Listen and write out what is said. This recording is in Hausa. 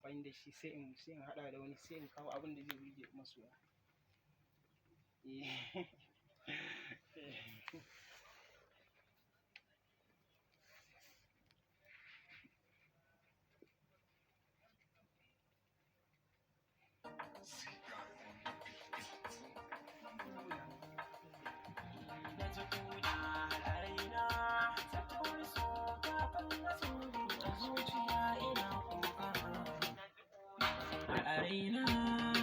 amfani da shi, sai in haɗa da wani, sai in kawo abin da zai burge masoya. Eh. Na ji kuna a raina, tattawar so kafin na tsoro a zuciya ina kuka. A raina.